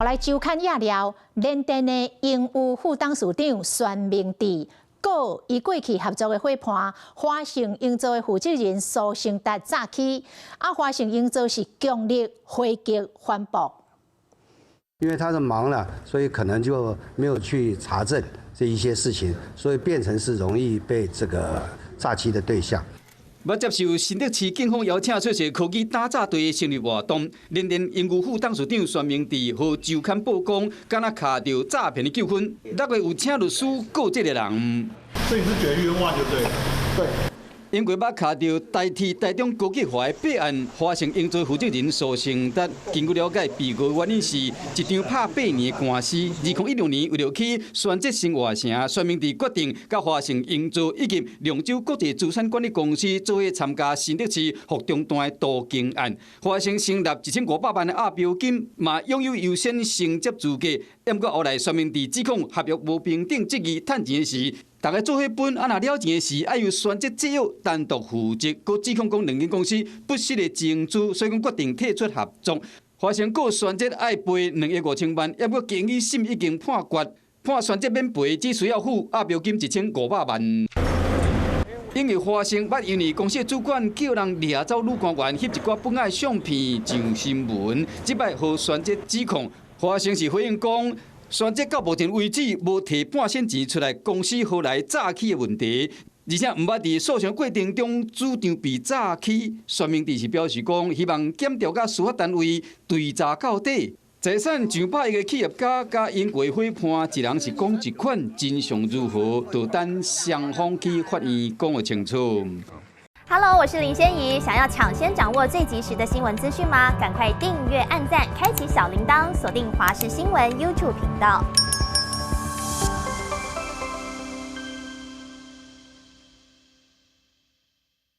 來周刊也了，聯電的榮譽副董事長孫明智告伊過去合作的伙伴華盛營造的負責人蘇成達詐欺，啊，華盛營造是強力回擊反駁。因為他是忙了，所以可能就沒有去查證這一些事情，所以變成是容易被這個詐欺的對象。欲接受新竹市警方邀請出席科技打詐隊的生日活動，聯電榮譽副董事長孫明智予周刊報講，敢若卡著詐騙的糾紛，6月有請律師告這个人。所以你是覺得冤枉就對了。對。因為捌卡著台鐵台中高級華的弊案，華盛營造負責人蘇成達，根據了解，被告原因是一場拍8年的官司。2016年為著起宣哲新活城，孫明智決定佮華盛營造以及龍洲國際資產管理公司做伙參加新竹市福中段的都更案。華盛成立1500萬的押標金，嘛擁有優先承接資格。毋過後來孫明智指控合約無平等，質疑趁錢時，逐家做伙分，啊若了錢時，愛由宣哲製藥單獨負責，閣指控講兩間公司不實的增資，所以講決定退出合作。華盛告宣哲愛賠2億5千萬，抑閣經已審已經判決，判宣哲免賠，只需要付押標金1500萬。因為華盛捌因為公司主管叫人掠走女官員翕一寡不雅相片上新聞，這擺予宣哲指控，華盛是回應講，宣哲到目前為止無提半仙錢出來，公司何來詐欺的問題？而且毋捌佇訴訟過程中主張被詐欺。孫明智是表示講，希望檢調佮司法單位追查到底。財產上百億的企業家佮英國伙伴，一人是講一款，真相如何，就等雙方去法院講予清楚。 Hello，我是林仙怡，想要搶先掌握最及時的新聞資訊嗎？趕快訂閱、按讚、開啟小鈴鐺，鎖定華視新聞 YouTube 頻道。